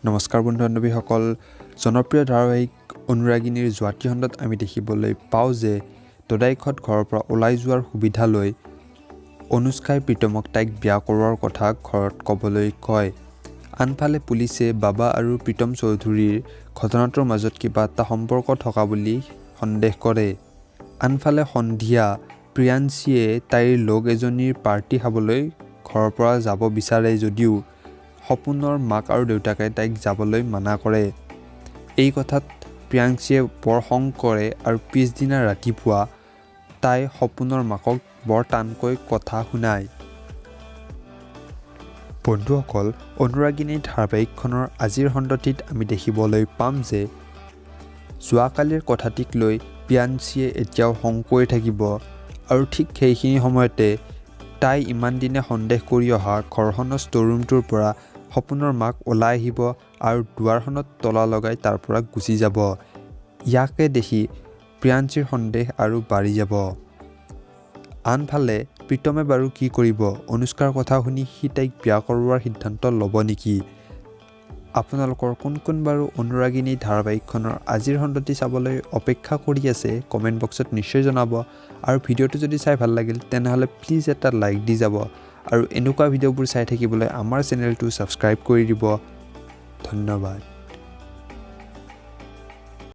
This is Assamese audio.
নমস্কাৰ বন্ধু বান্ধৱীসকল, জনপ্ৰিয় ধাৰাবাহিক অনুৰাগিনীৰ জোৱাতী খণ্ডত আমি দেখিবলৈ পাওঁ যে দদায়েকহঁত ঘৰৰ পৰা ওলাই যোৱাৰ সুবিধা লৈ অনুষ্কাই প্ৰীতমক তাইক বিয়া কৰোৱাৰ কথা ঘৰত ক'বলৈ কয়। আনফালে পুলিচে বাবা আৰু প্ৰীতম চৌধুৰীৰ ঘটনাটোৰ মাজত কিবা এটা সম্পৰ্ক থকা বুলি সন্দেহ কৰে। আনফালে সন্ধিয়া প্ৰিয়াংশীয়ে তাইৰ লগ এজনীৰ পাৰ্টি খাবলৈ ঘৰৰ পৰা যাব বিচাৰে যদিও সপোনৰ মাক আৰু দেউতাকে তাইক যাবলৈ মানা কৰে। এই কথাত প্ৰিয়াংশীয়ে বৰ খং কৰে আৰু পিছদিনা ৰাতিপুৱা তাই সপোনৰ মাকক বৰ টানকৈ কথা শুনায়। বন্ধুসকল, অনুৰাগিনী ধাৰাবাহিকখনৰ আজিৰ খণ্ডটিত আমি দেখিবলৈ পাম যে যোৱাকালিৰ কথাটিক লৈ প্ৰিয়াংশীয়ে এতিয়াও খং কৰি থাকিব আৰু ঠিক সেইখিনি সময়তে তাই ইমান দিনে সন্দেহ কৰি অহা ঘৰখনৰ ষ্ট'ৰৰুমটোৰ পৰা সপোনৰ মাক ওলাই আহিব আৰু দুৱাৰখনত তলা লগাই তাৰ পৰা গুচি যাব। ইয়াকে দেখি প্ৰিয়াংশীৰ সন্দেহ আৰু বাঢ়ি যাব। আনফালে প্ৰীতমে বাৰু কি কৰিব? অনুষ্কাৰ কথা শুনি সি তাইক বিয়া কৰোৱাৰ সিদ্ধান্ত ল'ব নেকি? আপোনালোকৰ কোন কোন বাৰু অনুৰাগিনী ধাৰাবাহিকখনৰ আজিৰ খণ্ডটি চাবলৈ অপেক্ষা কৰি আছে কমেণ্ট বক্সত নিশ্চয় জনাব। আৰু ভিডিঅ'টো যদি চাই ভাল লাগিল তেনেহ'লে প্লিজ এটা লাইক দি যাব আৰু এনেকুৱা ভিডিঅ'বোৰ চাই থাকিবলৈ আমাৰ চেনেলটো ছাবস্ক্ৰাইব কৰি দিব। ধন্যবাদ।